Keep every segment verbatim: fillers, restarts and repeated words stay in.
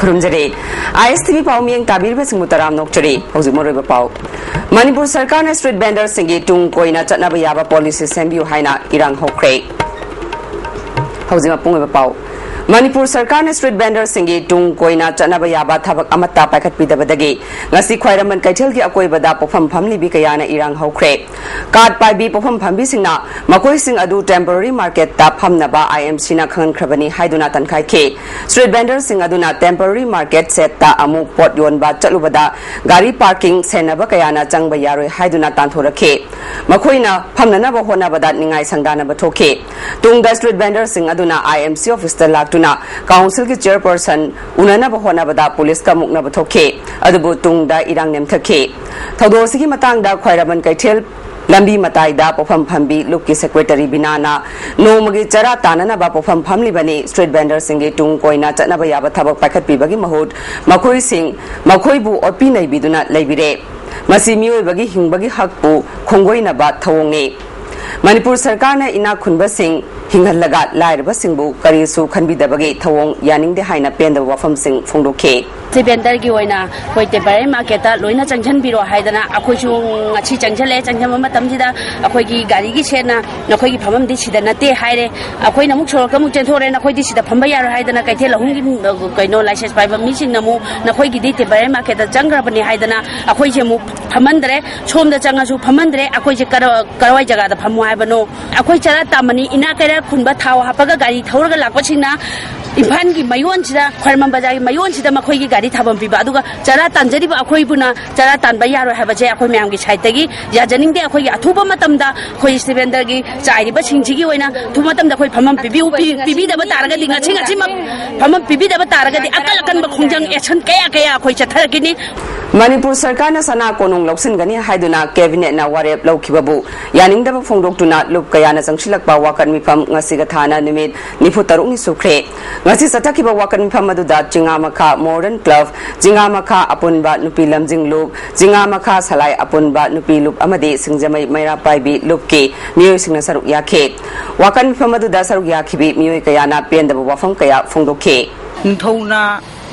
ꯈꯨꯔꯨꯝꯖꯔꯤ꯫ ꯑꯥꯏ ꯑꯦꯁ T V ꯄꯥꯎ ꯃꯤꯠꯌꯦꯡ ꯇꯥꯕꯤꯔꯤꯕꯁꯤꯡꯕꯨ ꯇꯔꯥꯝꯅ ꯑꯣꯛꯆꯔꯤ꯫ ꯍꯧꯖꯤꯛ ꯃꯔꯨꯑꯣꯏꯕ ꯄꯥꯎ꯫ ꯃꯅꯤꯄꯨꯔ ꯁꯔꯀꯥꯔꯅ ꯁ꯭ꯇ꯭ꯔꯤꯠ ꯚꯦꯟꯗꯔꯁꯤꯡꯒꯤ ꯇꯨꯡ ꯀꯣꯏꯅ ꯆꯠꯅꯕ ꯌꯥꯕ ꯄꯣꯂꯤꯁꯤ ꯁꯦꯝꯕꯤꯌꯨ ꯍꯥꯏꯅ ꯏꯔꯥꯡ ꯍꯧꯈ꯭ꯔꯦ꯫ ꯍꯧꯖꯤꯛ ꯃꯄꯨꯡ ꯑꯣꯏꯕ ꯄꯥꯎ꯫ ꯃꯅꯤꯄꯨꯔ ꯁꯔꯀꯥꯔꯅ ꯁ꯭ꯇ꯭ꯔꯤꯠ ꯚꯦꯟꯗꯔꯁꯤꯡꯒꯤ ꯇꯨꯡ ꯀꯣꯏꯅ ꯆꯠꯅꯕ ꯌꯥꯕ ꯊꯕꯛ ꯑꯃꯠꯇ ꯄꯥꯏꯈꯠꯄꯤꯗꯕꯗꯒꯤ ꯉꯁꯤ ꯈ꯭ꯋꯥꯏꯔꯝꯕꯟ ꯀꯩꯊꯦꯜꯒꯤ ꯑꯀꯣꯏꯕꯗ ꯄꯣꯠꯐꯝ ꯐꯝꯂꯤꯕꯤ ꯀꯌꯥꯅ ꯏꯔꯥꯡ ꯍꯧꯈ꯭ꯔꯦ꯫ ꯀꯥꯔꯠ ꯄꯥꯏꯕꯤ ꯄꯣꯠꯐꯝ ꯐꯝꯕꯤꯁꯤꯡꯅ ꯃꯈꯣꯏꯁꯤꯡ ꯑꯗꯨ ꯇꯦꯝꯄꯣꯔꯔꯤ ꯃꯥꯔꯀꯦꯠꯇ ꯐꯝꯅꯕ ꯑꯥꯏ ꯑꯦꯝ ꯁꯤꯅ ꯈꯪꯍꯟꯈ꯭ꯔꯕꯅꯤ ꯍꯥꯏꯗꯨꯅ ꯇꯟꯈꯥꯏꯈꯤ꯫ ꯁ꯭ꯇ꯭ꯔꯤꯠ ꯚꯦꯟꯗꯔꯁꯤꯡ ꯑꯗꯨꯅ ꯇꯦꯝꯄꯣꯔꯔꯤ ꯃꯥꯔꯀꯦꯠ ꯁꯦꯠꯇ ꯑꯃꯨꯛ ꯄꯣꯠ ꯌꯣꯟꯕ ꯆꯠꯂꯨꯕꯗ ꯒꯥꯔꯤ ꯄꯥꯔꯀꯤꯡ ꯁꯦꯟꯅꯕ ꯀꯌꯥꯅ ꯆꯪꯕ ꯌꯥꯔꯣꯏ ꯍꯥꯏꯗꯨꯅ ꯇꯥꯟꯊꯣꯔꯛꯈꯤ꯫ ꯃꯈꯣꯏꯅ ꯐꯝꯅꯅꯕ ꯍꯣꯠꯅꯕꯗ ꯅꯤꯡꯉꯥꯏ ꯁꯪꯗꯥꯅꯕ ꯊꯣꯛꯈꯤ꯫ ꯇꯨꯡꯗ ꯁ꯭ꯇ꯭ꯔꯤꯠ ꯚꯦꯟꯗꯔꯁꯤꯡ ꯑꯗꯨꯅ ꯑꯥꯏ ꯑꯦꯝ ꯁꯤ ꯑꯣꯐꯤꯁꯇ ꯂꯥꯛꯇꯨꯅ ꯀꯥꯎꯟꯁꯤꯜꯒꯤ ꯆꯦꯌꯔꯄꯔꯁꯟ ꯎꯅꯅꯕ ꯍꯣꯠꯅꯕꯗ ꯄꯨꯂꯤꯁꯀ ꯃꯨꯛꯅꯕ ꯊꯣꯛꯈꯤ꯫ ꯑꯗꯨꯕꯨ ꯇꯨꯡꯗ ꯏꯔꯥꯡ ꯅꯦꯝꯊꯈꯤ꯫ ꯊꯧꯗꯣꯛ ꯑꯁꯤꯒꯤ ꯃꯇꯥꯡꯗ ꯈ꯭ꯋꯥꯏꯔꯝꯕꯟ ꯀꯩꯊꯦꯜ ꯂꯝꯕꯤ ꯃꯇꯥꯏꯗ ꯄꯣꯠꯐꯝ ꯐꯝꯕꯤ ꯂꯨꯞꯀꯤ ꯁꯦꯀ꯭ꯔꯦꯇꯔꯤ ꯕꯤꯅꯥꯅ ꯅꯣꯡꯃꯒꯤ ꯆꯔꯥ ꯇꯥꯅꯅꯕ ꯄꯣꯠꯐꯝ ꯐꯝꯂꯤꯕꯅꯤ꯫ ꯁ꯭ꯇ꯭ꯔꯤꯠ ꯚꯦꯟꯗꯔꯁꯤꯡꯒꯤ ꯇꯨꯡ ꯀꯣꯏꯅ ꯆꯠꯅꯕ ꯌꯥꯕ ꯊꯕꯛ ꯄꯥꯏꯈꯠꯄꯤꯕꯒꯤ ꯃꯍꯨꯠ ꯃꯈꯣꯏꯁꯤꯡ ꯃꯈꯣꯏꯕꯨ ꯑꯣꯠꯄꯤ ꯅꯩꯕꯤꯗꯨꯅ ꯂꯩꯕꯤꯔꯦ꯫ ꯃꯁꯤ ꯃꯤꯑꯣꯏꯕꯒꯤ ꯍꯤꯡꯕꯒꯤ ꯍꯛꯄꯨ ꯈꯣꯡꯒꯣꯏꯅꯕ ꯊꯧꯑꯣꯡꯅꯤ꯫ ꯃꯅꯤꯄꯨꯔ ꯁꯔꯀꯥꯔꯅ ꯏꯅꯥꯛ ꯈꯨꯟꯕꯁꯤꯡ ꯍꯤꯡꯍꯜꯂꯒ ꯂꯥꯏꯔꯕꯁꯤꯡꯕꯨ ꯀꯔꯤꯁꯨ ꯈꯟꯕꯤꯗꯕꯒꯤ ꯊꯧꯑꯣꯡ ꯌꯥꯅꯤꯡꯗꯦ ꯍꯥꯏꯅ ꯄꯦꯟꯗꯕ ꯋꯥꯐꯝꯁꯤꯡ ꯐꯣꯡꯗꯣꯛꯈꯤ꯫ ꯁꯤ ꯚꯦꯟꯗꯔꯒꯤ ꯑꯣꯏꯅ ꯑꯩꯈꯣꯏ ꯇꯦꯝꯄꯔꯔꯤ ꯃꯥꯔꯀꯦꯠꯇ ꯂꯣꯏꯅ ꯆꯪꯁꯤꯟꯕꯤꯔꯣ ꯍꯥꯏꯗꯅ ꯑꯩꯈꯣꯏꯁꯨ ꯉꯁꯤ ꯆꯪꯁꯤꯜꯂꯦ꯫ ꯆꯪꯁꯤꯟꯕ ꯃꯇꯝꯁꯤꯗ ꯑꯩꯈꯣꯏꯒꯤ ꯒꯥꯔꯤꯒꯤ ꯁꯦꯠꯅ ꯅꯈꯣꯏꯒꯤ ꯐꯝꯐꯝꯗꯤ ꯁꯤꯗ ꯅꯠꯇꯦ ꯍꯥꯏꯔꯦ꯫ ꯑꯩꯈꯣꯏꯅ ꯑꯃꯨꯛ ꯁꯣꯔꯣꯛꯇ ꯑꯃꯨꯛ ꯆꯦꯟꯊꯣꯛꯑꯦ, ꯅꯈꯣꯏꯗꯤ ꯁꯤꯗ ꯐꯝꯕ ꯌꯥꯔꯣꯏ ꯍꯥꯏꯗꯅ ꯀꯩꯊꯦꯜ ꯑꯍꯨꯝꯒꯤ, ꯑ, ꯀꯩꯅꯣ, ꯂꯥꯏꯁꯦꯟꯁ ꯄꯥꯏꯕ ꯃꯤꯁꯤꯡꯅ ꯑꯃꯨꯛ ꯅꯈꯣꯏꯒꯤꯗꯤ ꯇꯦꯝꯄꯔꯔꯤ ꯃꯥꯔꯀꯦꯠꯇ ꯆꯪꯈ꯭ꯔꯕꯅꯦ ꯍꯥꯏꯗꯅ ꯑꯩꯈꯣꯏꯁꯦ ꯑꯃꯨꯛ ꯐꯝꯍꯟꯗ꯭ꯔꯦ꯫ ꯁꯣꯝꯗ ꯆꯪꯉꯁꯨ ꯐꯝꯍꯟꯗ꯭ꯔꯦ꯫ ꯑꯩꯈꯣꯏꯁꯦ ꯀꯔ-, ꯀꯔꯋꯥꯏ ꯖꯒꯥꯗ ꯐꯝꯃꯣ ꯍꯥꯏꯕꯅꯣ? ꯑꯩꯈꯣꯏ ꯆꯔꯥ ꯇꯥꯟꯕꯅꯤ, ꯏꯅꯥꯛ ꯀꯩꯔꯥꯛ ꯈꯨꯟꯕ ꯊꯥꯎ ꯍꯥꯞꯄꯒ ꯒꯥꯔꯤ ꯊꯧꯔꯒ ꯂꯥꯛꯄꯁꯤꯡꯅ ꯏꯝꯐꯥꯜꯒꯤ ꯃꯌꯣꯟꯁꯤꯗ, ꯈ꯭ꯋꯥꯏꯔꯝꯕꯟ ꯕꯖꯥꯔꯒꯤ ꯃꯌꯣꯟꯁꯤꯗ ꯃꯈꯣꯏꯒꯤ ꯒꯥꯔꯤ ꯊꯥꯐꯝ ꯄꯤꯕ, ꯑꯗꯨꯒ ꯆꯔꯥ ꯇꯥꯟꯖꯔꯤꯕ ꯑꯩꯈꯣꯏꯕꯨꯅ ꯆꯔꯥ ꯇꯥꯟꯕ ꯌꯥꯔꯣꯏ ꯍꯥꯏꯕꯁꯦ ꯑꯩꯈꯣꯏ ꯃꯌꯥꯝꯒꯤ ꯁꯥꯏꯠꯇꯒꯤ ꯌꯥꯖꯅꯤꯡꯗꯦ꯫ ꯑꯩꯈꯣꯏꯒꯤ ꯑꯊꯨꯕ ꯃꯇꯝꯗ ꯑꯩꯈꯣꯏ ꯁ꯭ꯇꯤꯚꯦꯟꯗꯔꯒꯤ ꯆꯥꯏꯔꯤꯕꯁꯤꯡꯁꯤꯒꯤ ꯑꯣꯏꯅ ꯑꯊꯨꯕ ꯃꯇꯝꯗ ꯑꯩꯈꯣꯏ ꯐꯝꯐꯝ ꯄꯤꯕꯤꯌꯨ, ꯄꯤ-, ꯄꯤꯕꯤꯗꯕ ꯇꯥꯔꯒꯗꯤ, ꯉꯁꯤ ꯉꯁꯤꯃꯛ ꯐꯝꯐꯝ ꯄꯤꯕꯤꯗꯕ ꯇꯥꯔꯒꯗꯤ ꯑꯀꯜ ꯑꯀꯟꯕ ꯈꯣꯡꯖꯪ, ꯑꯦꯛꯁꯟ ꯀꯌꯥ ꯀꯌꯥ ꯑꯩꯈꯣꯏ ꯆꯠꯊꯔꯛꯈꯤꯅꯤ꯫ ꯃꯅꯤꯄꯨꯔ ꯁꯔꯀꯥꯔꯅ ꯁꯅꯥ ꯀꯣꯅꯨꯡ ꯂꯧꯁꯤꯟꯒꯅꯤ ꯍꯥꯏꯗꯨꯅ ꯀꯦꯕꯤꯅꯦꯠꯅ ꯋꯥꯔꯦꯞ ꯂꯧꯈꯤꯕꯕꯨ ꯌꯥꯅꯤꯡꯗꯕ ꯐꯣꯡꯗꯣꯛꯇꯨꯅ ꯂꯨꯞ ꯀꯌꯥꯅ ꯆꯪꯁꯤꯜꯂꯛꯄ ꯋꯥꯀꯠ ꯃꯤꯐꯝ ꯉꯁꯤꯒ ꯊꯥꯅ ꯅꯨꯃꯤꯠ ꯅꯤꯐꯨ ꯇꯔꯨꯛꯅꯤ ꯁꯨꯈ꯭ꯔꯦ꯫ ꯉꯁꯤ ꯆꯠꯊꯈꯤꯕ ꯋꯥꯀꯠ ꯃꯤꯐꯝ ꯑꯗꯨꯗ ꯆꯤꯉꯥꯃꯈꯥ ꯃꯣꯗꯔꯟ ꯀ꯭ꯂꯕ, ꯆꯤꯉꯥꯃꯈꯥ ꯑꯄꯨꯟꯕ ꯅꯨꯄꯤ ꯂꯝꯖꯤꯡ ꯂꯨꯞ, ꯆꯤꯉꯥꯃꯈꯥ ꯁꯂꯥꯏ ꯑꯄꯨꯟꯕ ꯅꯨꯄꯤ ꯂꯨꯞ ꯑꯃꯗꯤ ꯁꯤꯡꯖꯃꯩ ꯃꯩꯔꯥ ꯄꯥꯏꯕꯤ ꯂꯨꯞꯀꯤ ꯃꯤꯑꯣꯏꯁꯤꯡꯅ ꯁꯔꯨꯛ ꯌꯥꯈꯤ꯫ ꯋꯥꯀꯠ ꯃꯤꯐꯝ ꯑꯗꯨꯗ ꯁꯔꯨꯛ ꯌꯥꯈꯤꯕꯤ ꯃꯤꯑꯣꯏ ꯀꯌꯥꯅ ꯄꯦꯟꯗꯕ ꯋꯥꯐꯝ ꯀꯌꯥ ꯐꯣꯡꯗꯣꯛꯈꯤ꯫ ꯅꯤꯡꯊꯧꯅ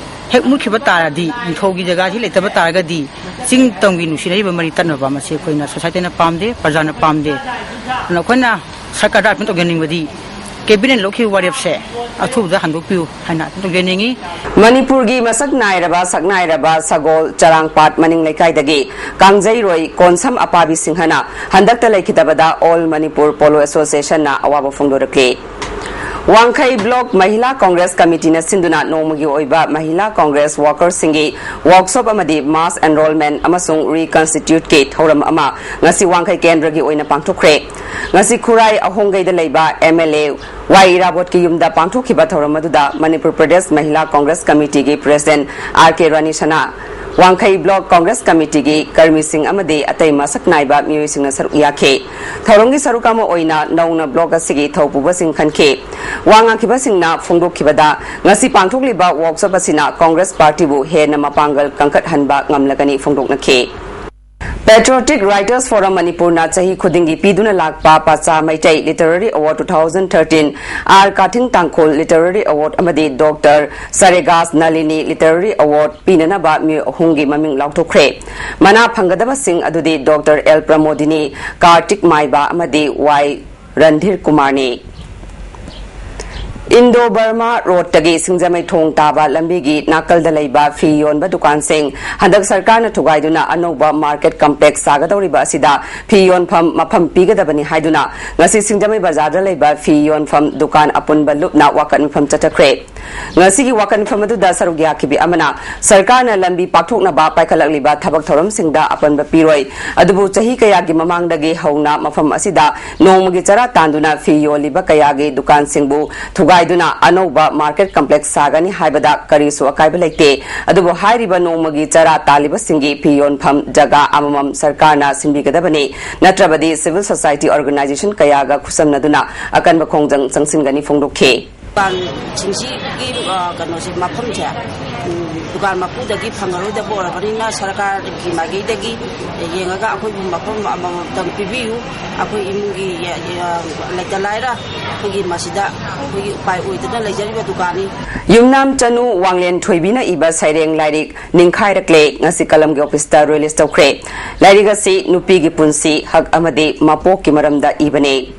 ꯍꯦꯛ ꯃꯨꯠꯈꯤꯕ ꯇꯥꯔꯗꯤ, ꯅꯤꯡꯊꯧꯒꯤ ꯖꯒꯥꯁꯤ ꯂꯩꯇꯕ ꯇꯥꯔꯒꯗꯤ, ꯆꯤꯡ ꯇꯝꯒꯤ ꯅꯨꯡꯁꯤꯅꯔꯤꯕ ꯃꯔꯤ ꯇꯠꯅꯕ ꯃꯁꯤ ꯑꯩꯈꯣꯏꯅ ꯁꯣꯁꯥꯏꯇꯤꯅ ꯄꯥꯝꯗꯦ, ꯄ꯭ꯔꯖꯥꯅ ꯄꯥꯝꯗꯦ꯫ ꯑꯗꯨꯅ ꯑꯩꯈꯣꯏꯅ ꯁꯔꯀꯥꯔꯗ ꯑꯄꯤꯜ ꯇꯧꯖꯅꯤꯡꯕꯗꯤ, ꯀꯦꯕꯤꯅꯦꯠ ꯂꯧꯈꯤꯕ ꯋꯥꯔꯦꯞꯁꯦ ꯑꯊꯨꯕꯗ ꯍꯟꯗꯣꯛꯄꯤꯌꯨ ꯍꯥꯏꯅ ꯑꯄꯤꯜ ꯇꯧꯖꯅꯤꯡꯉꯤ꯫ ꯃꯅꯤꯄꯨꯔꯒꯤ ꯃꯁꯛ ꯅꯥꯏꯔꯕ ꯁꯛꯅꯥꯏꯔꯕ ꯁꯒꯣꯜ ꯆꯔꯥꯡꯄꯥꯠ ꯃꯅꯤꯡ ꯂꯩꯀꯥꯏꯗꯒꯤ ꯀꯥꯡꯖꯩꯔꯣꯏ ꯀꯣꯟꯁꯝ ꯑꯄꯥꯕꯤ ꯁꯤꯡꯍꯅ ꯍꯟꯗꯛꯇ ꯂꯩꯈꯤꯗꯕꯗ All Manipur Polo Associationꯅ ꯑꯋꯥꯕ ꯐꯣꯡꯗꯣꯔꯛꯂꯤ꯫ ꯋꯥꯡꯈꯩ ꯕ꯭ꯂꯣꯛ ꯃꯍꯤꯂꯥ ꯀꯣꯡꯒ꯭ꯔꯦꯁ ꯀꯃꯤꯇꯤꯅ ꯁꯤꯟꯗꯨꯅ ꯅꯣꯡꯃꯒꯤ ꯑꯣꯏꯕ ꯃꯍꯤꯂꯥ ꯀꯣꯡꯒ꯭ꯔꯦꯁ ꯋꯥꯀꯔꯁꯤꯡꯒꯤ ꯋꯥꯔꯛꯁꯣꯞ ꯑꯃꯗꯤ ꯃꯥꯁ ꯑꯦꯟꯔꯣꯜꯃꯦꯟ ꯑꯃꯁꯨꯡ ꯔꯤꯀꯟꯁꯇꯤꯇ꯭ꯌꯨꯠꯀꯤ ꯊꯧꯔꯝ ꯑꯃ ꯉꯁꯤ ꯋꯥꯡꯈꯩ ꯀꯦꯟꯗ꯭ꯔꯒꯤ ꯑꯣꯏꯅ ꯄꯥꯡꯊꯣꯛꯈ꯭ꯔꯦ꯫ ꯉꯁꯤ ꯈꯨꯔꯥꯏ ꯑꯍꯣꯡꯒꯩꯗ ꯂꯩꯕ ꯑꯦꯝ ꯑꯦꯜ ꯑꯦ ꯋꯥꯏ ꯏꯔꯥꯕꯣꯠꯀꯤ ꯌꯨꯝꯗ ꯄꯥꯡꯊꯣꯛꯈꯤꯕ ꯊꯧꯔꯝ ꯑꯗꯨꯗ ꯃꯅꯤꯄꯨꯔ ꯄ꯭ꯔꯗꯦꯁ ꯃꯍꯤꯂꯥ ꯀꯣꯡꯒ꯭ꯔꯦꯁ ꯀꯃꯤꯇꯤꯒꯤ ꯄ꯭ꯔꯦꯁꯤꯗꯦꯟꯠ ꯑꯥꯔ ꯀꯦ ꯔꯥꯅꯤ ꯁꯅꯥ, ꯋꯥꯡꯈꯩ ꯕ꯭ꯂꯣꯛ ꯀꯣꯡꯒ꯭ꯔꯦꯁ ꯀꯃꯤꯇꯤꯒꯤ ꯀꯔꯃꯤꯁꯤꯡ ꯑꯃꯗꯤ ꯑꯇꯩ ꯃꯁꯛ ꯅꯥꯏꯕ ꯃꯤꯑꯣꯏꯁꯤꯡꯅ ꯁꯔꯨꯛ ꯌꯥꯈꯤ꯫ ꯊꯧꯔꯝꯒꯤ ꯁꯔꯨꯛ ꯑꯃ ꯑꯣꯏꯅ ꯅꯧꯅ ꯕ꯭ꯂꯣꯛ ꯑꯁꯤꯒꯤ ꯊꯧꯄꯨꯕꯁꯤꯡ ꯈꯟꯈꯤ꯫ ꯋꯥ ꯉꯥꯡꯈꯤꯕꯁꯤꯡꯅ ꯐꯣꯡꯗꯣꯛꯈꯤꯕꯗ, ꯉꯁꯤ ꯄꯥꯡꯊꯣꯛꯂꯤꯕ ꯋꯥꯔꯛꯁꯣꯞ ꯑꯁꯤꯅ ꯀꯣꯡꯒ꯭ꯔꯦꯁ ꯄꯥꯔꯇꯤꯕꯨ ꯍꯦꯟꯅ ꯃꯄꯥꯡꯒꯜ ꯀꯟꯈꯠꯍꯟꯕ ꯉꯝꯂꯒꯅꯤ ꯐꯣꯡꯗꯣꯛꯅꯈꯤ꯫ Patriotic Writers Forum ꯃꯅꯤꯄꯨꯔꯅ ꯆꯍꯤ ꯈꯨꯗꯤꯡꯒꯤ ꯄꯤꯗꯨꯅ ꯂꯥꯛꯄ ꯄꯆꯥ Meitei Literary Award two thousand thirteen, R Kathing Tangkhul Literary Award ꯑꯃꯗꯤ doctor Saregas Nalini Literary Award ꯄꯤꯅꯅꯕ ꯃꯤꯑꯣꯏ ꯑꯍꯨꯝꯒꯤ ꯃꯃꯤꯡ ꯂꯥꯎꯊꯣꯛꯈ꯭ꯔꯦ꯫ ꯃꯅꯥ ꯐꯪꯒꯗꯕꯁꯤꯡ ꯑꯗꯨꯗꯤ ꯗꯣꯛꯇꯔ ꯑꯦꯜ ꯄ꯭ꯔꯃꯣꯗꯤꯅꯤ, ꯀꯥꯔꯇꯤꯛ ꯃꯥꯏꯕ ꯑꯃꯗꯤ ꯋꯥꯏ ꯔꯟꯙꯤꯔ ꯀꯨꯃꯥꯔꯅꯤ꯫ ꯏꯟꯗꯣ ꯕꯔꯃꯥ ꯔꯣꯗꯇꯒꯤ ꯁꯤꯡꯖꯃꯩ ꯊꯣꯡ ꯇꯥꯕ ꯂꯝꯕꯤꯒꯤ ꯅꯥꯀꯜꯗ ꯂꯩꯕ ꯐꯤ ꯌꯣꯟꯕ ꯗꯨꯀꯥꯟꯁꯤꯡ ꯍꯟꯗꯛ ꯁꯔꯀꯥꯔꯅ ꯊꯨꯒꯥꯏꯗꯨꯅ ꯑꯅꯧꯕ ꯃꯥꯔꯀꯦꯠ ꯀꯝꯄ꯭ꯂꯦꯛꯁ ꯁꯥꯒꯗꯧꯔꯤꯕ ꯑꯁꯤꯗ ꯐꯤ ꯌꯣꯟꯐꯝ ꯃꯐꯝ ꯄꯤꯒꯗꯕꯅꯤ ꯍꯥꯏꯗꯨꯅ ꯉꯁꯤ ꯁꯤꯡꯖꯃꯩ ꯕꯖꯥꯔꯗ ꯂꯩꯕ ꯐꯤ ꯌꯣꯟꯐꯝ ꯗꯨꯀꯥꯟ ꯑꯄꯨꯟꯕ ꯂꯨꯞꯅ ꯋꯥꯀꯠ ꯃꯤꯐꯝ ꯆꯠꯊꯈ꯭ꯔꯦ꯫ ꯉꯁꯤꯒꯤ ꯋꯥꯀꯠ ꯃꯤꯐꯝ ꯑꯗꯨꯗ ꯁꯔꯨꯛ ꯌꯥꯈꯤꯕꯤ ꯑꯃꯅ ꯁꯔꯀꯥꯔꯅ ꯂꯝꯕꯤ ꯄꯥꯛꯊꯣꯛꯅꯕ ꯄꯥꯏꯈꯠꯂꯛꯂꯤꯕ ꯊꯕꯛ ꯊꯧꯔꯝꯁꯤꯡꯗ ꯑꯄꯟꯕ ꯄꯤꯔꯣꯏ, ꯑꯗꯨꯕꯨ ꯆꯍꯤ ꯀꯌꯥꯒꯤ ꯃꯃꯥꯡꯗꯒꯤ ꯍꯧꯅ ꯃꯐꯝ ꯑꯁꯤꯗ ꯅꯣꯡꯃꯒꯤ ꯆꯔꯥ ꯇꯥꯟꯗꯨꯅ ꯐꯤ ꯌꯣꯜꯂꯤꯕ ꯀꯌꯥꯒꯤ ꯗꯨꯀꯥꯟꯁꯤꯡꯕꯨ ꯊꯨꯒꯥꯏꯗꯨꯅ ꯑꯅꯧꯕ ꯃꯥꯔꯀꯦꯠ ꯀꯝꯄ꯭ꯂꯦꯛꯁ ꯁꯥꯒꯅꯤ ꯍꯥꯏꯕꯗ ꯀꯔꯤꯁꯨ ꯑꯀꯥꯏꯕ ꯂꯩꯇꯦ꯫ ꯑꯗꯨꯕꯨ ꯍꯥꯏꯔꯤꯕ ꯅꯣꯡꯃꯒꯤ ꯆꯔꯥ ꯇꯥꯜꯂꯤꯕꯁꯤꯡꯒꯤ ꯐꯤ ꯌꯣꯟꯐꯝ ꯖꯒꯥ ꯑꯃꯃꯝ ꯁꯔꯀꯥꯔꯅ ꯁꯤꯟꯕꯤꯒꯗꯕꯅꯤ, ꯅꯠꯇ꯭ꯔꯕꯗꯤ ꯁꯤꯚꯤꯜ ꯁꯣꯁꯥꯏꯇꯤ ꯑꯣꯔꯒꯅꯥꯏꯖꯦꯁꯟ ꯀꯌꯥꯒ ꯈꯨꯠꯁꯝꯅꯗꯨꯅ ꯑꯀꯟꯕ ꯈꯣꯡꯖꯪ ꯆꯪꯁꯤꯟꯒꯅꯤ ꯐꯣꯡꯗꯣꯛꯈꯤ꯫ ꯗꯨꯀꯥꯟꯁꯤꯡꯁꯤꯒꯤ, ꯑ, ꯀꯩꯅꯣꯁꯦ, ꯃꯐꯝꯁꯦ, ꯎꯝ, ꯗꯨꯀꯥꯟ ꯃꯄꯨꯗꯒꯤ ꯐꯪꯉꯔꯣꯏꯗꯕ ꯑꯣꯏꯔꯕꯅꯤꯅ, ꯁꯔꯀꯥꯔꯒꯤ ꯃꯥꯏꯀꯩꯗꯒꯤ ꯌꯦꯡꯉꯒ ꯑꯩꯈꯣꯏꯕꯨ ꯃꯐꯝ ꯑꯃꯃꯝꯇꯪ ꯄꯤꯕꯤꯌꯨ꯫ ꯑꯩꯈꯣꯏ ꯏꯃꯨꯡꯒꯤ, ꯑ, ꯑ, ꯂꯩꯇ ꯂꯥꯏꯔ ꯑꯩꯈꯣꯏꯒꯤ ꯃꯁꯤꯗ ꯑꯩꯈꯣꯏꯒꯤ ꯎꯄꯥꯏ ꯑꯣꯏꯗꯅ ꯂꯩꯖꯔꯤꯕ ꯗꯨꯀꯥꯟꯅꯤ꯫ ꯌꯨꯝꯅꯥꯝ ꯆꯅꯨ ꯋꯥꯡꯂꯦꯟ ꯊꯣꯏꯕꯤꯅ ꯏꯕ ꯁꯩꯔꯦꯡ ꯂꯥꯏꯔꯤꯛ ꯅꯤꯡꯈꯥꯏꯔꯛꯂꯦ ꯉꯁꯤ ꯀꯂꯝꯒꯤ ꯑꯣꯐꯤꯁꯇ ꯔꯤꯂꯤꯖ ꯇꯧꯈ꯭ꯔꯦ꯫ ꯂꯥꯏꯔꯤꯛ ꯑꯁꯤ ꯅꯨꯄꯤꯒꯤ ꯄꯨꯟꯁꯤ, ꯍꯛ ꯑꯃꯗꯤ ꯃꯄꯣꯛꯀꯤ ꯃꯔꯝꯗ ꯏꯕꯅꯤ꯫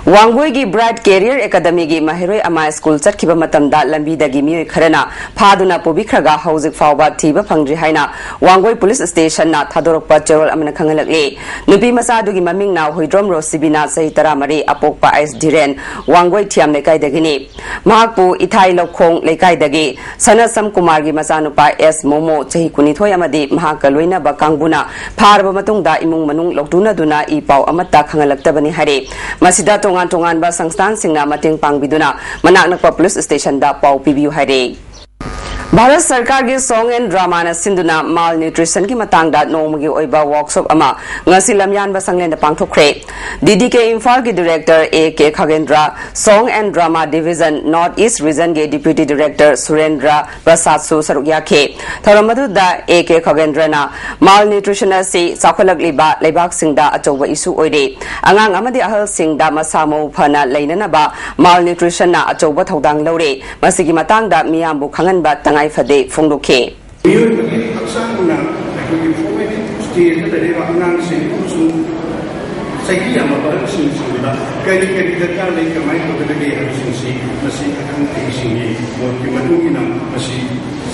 ꯋꯥꯡꯒꯣꯏꯒꯤ ꯕ꯭ꯔꯥꯏꯠ ꯀꯦꯔꯤꯌꯔ ꯑꯦꯀꯥꯗꯃꯤꯒꯤ ꯃꯍꯩꯔꯣꯏ ꯑꯃ ꯁ꯭ꯀꯨꯜ ꯆꯠꯈꯤꯕ ꯃꯇꯝꯗ ꯂꯝꯕꯤꯗꯒꯤ ꯃꯤꯑꯣꯏ ꯈꯔꯅ ꯐꯥꯗꯨꯅ ꯄꯨꯕꯤꯈ꯭ꯔꯒ ꯍꯧꯖꯤꯛ ꯐꯥꯎꯕ ꯊꯤꯕ ꯐꯪꯗ꯭ꯔꯤ ꯍꯥꯏꯅ ꯋꯥꯡꯒꯣꯏ ꯄꯨꯂꯤꯁ ꯁ꯭ꯇꯦꯁꯟꯅ ꯊꯥꯗꯣꯔꯛꯄ ꯆꯦꯔꯣꯜ ꯑꯃꯅ ꯈꯪꯍꯜꯂꯛꯂꯤ꯫ ꯅꯨꯄꯤ ꯃꯆꯥꯗꯨꯒꯤ ꯃꯃꯤꯡꯅ ꯍꯨꯏꯗ꯭ꯔꯣꯝ ꯔꯣꯁꯤꯕꯤꯅꯥ, ꯆꯍꯤ ꯇꯔꯥꯃꯔꯤ, ꯑꯄꯣꯛꯄ ꯑꯩꯁ ꯙꯤꯔꯦꯟ, ꯋꯥꯡꯒꯣꯏ ꯊꯤꯌꯥꯝ ꯂꯩꯀꯥꯏꯗꯒꯤꯅꯤ꯫ ꯃꯍꯥꯛꯄꯨ ꯏꯊꯥꯏ ꯂꯧꯈꯣꯡ ꯂꯩꯀꯥꯏꯗꯒꯤ ꯁꯅꯁꯝ ꯀꯨꯃꯥꯔꯒꯤ ꯃꯆꯥꯅꯨꯄꯥ ꯑꯦꯁ ꯃꯣꯃꯣ, ꯆꯍꯤ ꯀꯨꯟꯅꯤꯊꯣꯏ, ꯑꯃꯗꯤ ꯃꯍꯥꯛꯀ ꯂꯣꯏꯅꯕ ꯀꯥꯡꯕꯨꯅ ꯐꯥꯔꯕ ꯃꯇꯨꯡꯗ ꯏꯃꯨꯡ ꯃꯅꯨꯡ ꯂꯧꯇꯨꯅꯗꯨꯅ ꯏ ꯄꯥꯎ ꯑꯃꯠꯇ ꯈꯪꯍꯜꯂꯛꯇꯕꯅꯤ ꯍꯥꯏꯔꯤ꯫ ꯃꯁꯤꯗ ꯇꯣꯉꯥꯟ ꯇꯣꯉꯥꯟꯕ ꯁꯪꯁꯊꯥꯟꯁꯤꯡꯅ ꯃꯇꯦꯡ ꯄꯥꯡꯕꯤꯗꯨꯅ ꯃꯅꯥꯛ ꯅꯛꯄ ꯄꯨꯂꯤꯁ ꯁ꯭ꯇꯦꯁꯟꯗ ꯄꯥꯎ ꯄꯤꯕꯤꯌꯨ ꯍꯥꯏꯔꯤ꯫ ꯚꯥꯔꯠ ꯁꯔꯀꯥꯔꯒꯤ ꯁꯣꯡ ꯑꯦꯟ ꯗ꯭ꯔꯃꯥꯅ ꯁꯤꯟꯗꯨꯅ ꯃꯥꯜ ꯅ꯭ꯌꯨꯇ꯭ꯔꯤꯁꯟꯒꯤ ꯃꯇꯥꯡꯗ ꯅꯣꯡꯃꯒꯤ ꯑꯣꯏꯕ ꯋꯥꯔꯛꯁꯣꯞ ꯑꯃ ꯉꯁꯤ ꯂꯝꯌꯥꯟꯕ ꯁꯪꯂꯦꯟꯗ ꯄꯥꯡꯊꯣꯛꯈ꯭ꯔꯦ꯫ ꯗꯤ ꯗꯤ ꯀꯦ ꯏꯝꯐꯥꯜꯒꯤ director A K Khagendra, song and drama division north east ꯔꯤꯖꯟꯒꯤ ꯗꯤꯄ꯭ꯌꯨꯇꯤ ꯗꯤꯔꯦꯛꯇꯔ ꯁꯨꯔꯦꯟꯗ꯭ꯔ ꯄ꯭ꯔꯁꯥꯗꯁꯨ ꯁꯔꯨꯛ ꯌꯥꯈꯤ꯫ ꯊꯧꯔꯝ ꯑꯗꯨꯗ ꯑꯦ ꯀꯦ ꯈꯒꯦꯟꯗ꯭ꯔꯅ ꯃꯥꯜ ꯅ꯭ꯌꯨꯇ꯭ꯔꯤꯁꯟ ꯑꯁꯤ ꯆꯥꯎꯈꯠꯂꯛꯂꯤꯕ ꯂꯩꯕꯥꯛꯁꯤꯡꯗ ꯑꯆꯧꯕ ꯏꯁꯨ ꯑꯣꯏꯔꯤ꯫ ꯑꯉꯥꯡ ꯑꯃꯗꯤ ꯑꯍꯜꯁꯤꯡꯗ ꯃꯁꯥ ꯃꯎ ꯐꯅ ꯂꯩꯅꯅꯕ ꯃꯥꯜ ꯅ꯭ꯌꯨꯇ꯭ꯔꯤꯁꯟꯅ ꯑꯆꯧꯕ ꯊꯧꯗꯥꯡ ꯂꯧꯔꯤ꯫ ꯃꯁꯤꯒꯤ ꯃꯇꯥꯡꯗ ꯃꯤꯌꯥꯝꯕꯨ ꯈꯪꯍꯟꯕ ꯇꯉꯥꯏ ꯐꯗꯦ ꯐꯣꯡꯗꯣꯛꯈꯤ꯫ ꯃꯤꯑꯣꯏꯕꯒꯤ ꯍꯛꯆꯥꯡꯅ ꯑꯩꯈꯣꯏꯒꯤ ꯐꯣꯔꯃꯦꯇꯤꯚ ꯁ꯭ꯇꯦꯖꯇ ꯂꯩꯔꯤꯕ ꯑꯉꯥꯡꯁꯤꯡ ꯑꯃꯁꯨꯡ ꯆꯍꯤ ꯌꯥꯝꯂꯕ ꯑꯍꯜꯁꯤꯡꯁꯤꯡꯗ ꯀꯔꯤ ꯀꯔꯤ ꯗꯔꯀꯥꯔ ꯂꯩ, ꯀꯃꯥꯏꯅ ꯇꯧꯒꯗꯒꯦ ꯍꯥꯏꯕꯁꯤꯡꯁꯤ ꯃꯁꯤ ꯑꯈꯪ ꯑꯍꯩꯁꯤꯡꯒꯤ ꯃꯣꯠꯀꯤ ꯃꯇꯨꯡ ꯏꯟꯅ ꯃꯁꯤ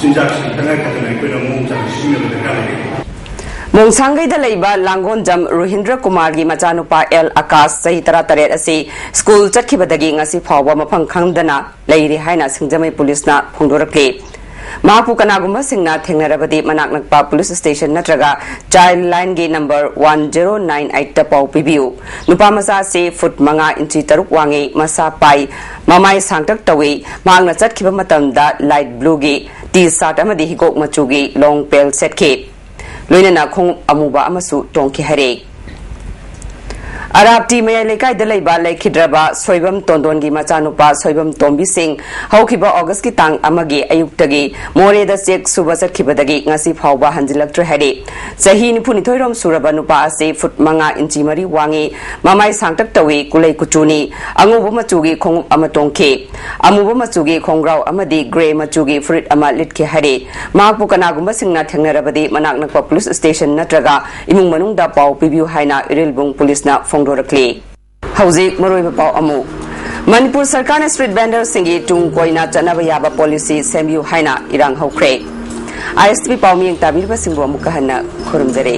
ꯆꯤꯟꯖꯥꯛꯁꯤ ꯇꯉꯥꯏ ꯐꯗꯅ ꯑꯩꯈꯣꯏꯅ ꯃꯑꯣꯡ ꯆꯥꯅ ꯁꯤꯖꯤꯟꯅꯕ ꯗꯔꯀꯥꯔ ꯂꯩ꯫ ꯃꯣꯡꯁꯥꯡꯒꯩꯗ ꯂꯩꯕ ꯂꯥꯡꯒꯣꯟꯖꯝ ꯔꯣꯍꯤꯟꯗ꯭ꯔ ꯀꯨꯃꯥꯔꯒꯤ ꯃꯆꯥꯅꯨꯄꯥ ꯑꯦꯜ ꯑꯀꯥꯁ, ꯆꯍꯤ ꯇꯔꯥꯇꯔꯦꯠ ꯑꯁꯤ ꯁ꯭ꯀꯨꯜ ꯆꯠꯈꯤꯕꯗꯒꯤ ꯉꯁꯤ ꯐꯥꯎꯕ ꯃꯐꯝ ꯈꯪꯗꯅ ꯂꯩꯔꯤ ꯍꯥꯏꯅ ꯁꯤꯡꯖꯃꯩ ꯄꯨꯂꯤꯁꯅ ꯐꯣꯡꯗꯣꯔꯛꯂꯤ꯫ ꯃꯍꯥꯛꯄꯨ ꯀꯅꯥꯒꯨꯝꯕꯁꯤꯡꯅ ꯊꯦꯡꯅꯔꯕꯗꯤ ꯃꯅꯥꯛ ꯅꯛꯄ ꯄꯨꯂꯤꯁ ꯁ꯭ꯇꯦꯁꯟ ꯅꯠꯇ꯭ꯔꯒ ꯆꯥꯏꯜ ꯂꯥꯏꯟꯒꯤ ꯅꯝꯕꯔ ꯋꯥꯟ ꯖꯦꯔꯣ ꯅꯥꯏꯟ ꯑꯩꯠꯇ ꯄꯥꯎ ꯄꯤꯕꯤꯌꯨ꯫ ꯅꯨꯄꯥ ꯃꯆꯥ ꯑꯁꯤ ꯐꯨꯠ ꯃꯉꯥ ꯏꯟꯆꯤ ꯇꯔꯨꯛ ꯋꯥꯡꯏ, ꯃꯁꯥ ꯄꯥꯏ, ꯃꯃꯥꯏ ꯁꯥꯡꯇꯛ ꯇꯧꯏ꯫ ꯃꯍꯥꯛꯅ ꯆꯠꯈꯤꯕ ꯃꯇꯝꯗ ꯂꯥꯏꯠ ꯕ꯭ꯂꯨꯒꯤ ꯇꯤ ꯁꯥꯔꯠ ꯑꯃꯗꯤ ꯍꯤꯒꯣꯛ ꯃꯆꯨꯒꯤ ꯂꯣꯡ ꯄꯦꯜ ꯁꯦꯠꯈꯤ꯫ ꯂꯣꯏꯅꯅ ꯈꯣꯡꯎꯞ ꯑꯃꯨꯕ ꯑꯃꯁꯨ ꯇꯣꯡꯈꯤ ꯍꯥꯏꯔꯦ꯫ ꯑꯔꯥꯞꯇꯤ ꯃꯌꯥꯏ ꯂꯩꯀꯥꯏꯗ ꯂꯩꯕ ꯂꯩꯈꯤꯗ꯭ꯔꯕ ꯁꯣꯏꯕꯝ ꯇꯣꯟꯗꯣꯟꯒꯤ ꯃꯆꯥꯅꯨꯄꯥ ꯁꯣꯏꯕꯝ ꯇꯣꯝꯕꯤ ꯁꯤꯡ ꯍꯧꯈꯤꯕ ꯑꯣꯒꯁꯀꯤ ꯇꯥꯡ ꯑꯃꯒꯤ ꯑꯌꯨꯛꯇꯒꯤ ꯃꯣꯔꯦꯗ ꯆꯦꯛ ꯁꯨꯕ ꯆꯠꯈꯤꯕꯗꯒꯤ ꯉꯁꯤ ꯐꯥꯎꯕ ꯍꯟꯖꯤꯜꯂꯛꯇ꯭ꯔꯦ ꯍꯥꯏꯔꯤ꯫ ꯆꯍꯤ ꯅꯤꯐꯨꯅꯤꯊꯣꯏ ꯔꯣꯝ ꯁꯨꯔꯕ ꯅꯨꯄꯥ ꯑꯁꯤ ꯐꯨꯠ ꯃꯉꯥ ꯏꯟꯆꯤ ꯃꯔꯤ ꯋꯥꯡꯉꯤ, ꯃꯃꯥꯏ ꯁꯥꯡꯇꯛ ꯇꯧꯏ, ꯀꯨꯂꯩ ꯀꯨꯆꯨꯅꯤ, ꯑꯉꯧꯕ ꯃꯆꯨꯒꯤ ꯈꯣꯡꯎꯞ ꯑꯃ ꯇꯣꯡꯈꯤ꯫ ꯑꯃꯨꯕ ꯃꯆꯨꯒꯤ ꯈꯣꯡꯒ꯭ꯔꯥꯎ ꯑꯃꯗꯤ ꯒ꯭ꯔꯦ ꯃꯆꯨꯒꯤ ꯐꯨꯔꯤꯠ ꯑꯃ ꯂꯤꯠꯈꯤ ꯍꯥꯏꯔꯤ꯫ ꯃꯍꯥꯛꯄꯨ ꯀꯅꯥꯒꯨꯝꯕꯁꯤꯡꯅ ꯊꯦꯡꯅꯔꯕꯗꯤ ꯃꯅꯥꯛ ꯅꯛꯄ ꯄꯨꯂꯤꯁ ꯁ꯭ꯇꯦꯁꯟ ꯅꯠꯇ꯭ꯔꯒ ꯏꯃꯨꯡ ꯃꯅꯨꯡꯗ ꯄꯥꯎ ꯄꯤꯕꯤꯌꯨ ꯍꯥꯏꯅ ꯏꯔꯤꯜꯕꯨꯡ ꯄꯨꯂꯤꯁꯅ ꯐꯣꯡꯗꯣꯔꯛꯂꯤ꯫ ꯍꯧꯖꯤꯛ ꯃꯔꯨꯑꯣꯏꯕ ꯄꯥꯎ ꯑꯃꯨꯛ꯫ ꯃꯅꯤꯄꯨꯔ ꯁꯔꯀꯥꯔꯅ ꯁ꯭ꯇ꯭ꯔꯤꯠ ꯚꯦꯟꯗꯔꯁꯤꯡꯒꯤ ꯇꯨꯡ ꯀꯣꯏꯅ ꯆꯠꯅꯕ ꯌꯥꯕ ꯄꯣꯂꯤꯁꯤ ꯁꯦꯝꯕꯤꯌꯨ ꯍꯥꯏꯅ ꯏꯔꯥꯡ ꯍꯧꯈ꯭ꯔꯦ꯫ ꯑꯥꯏ ꯑꯦꯁ ꯇꯤ ꯚꯤ ꯄꯥꯎ ꯃꯤꯠꯌꯦꯡ ꯇꯥꯕꯤꯔꯤꯕꯁꯤꯡꯕꯨ ꯑꯃꯨꯛꯀ ꯍꯟꯅ ꯈꯨꯔꯨꯝꯖꯔꯤ꯫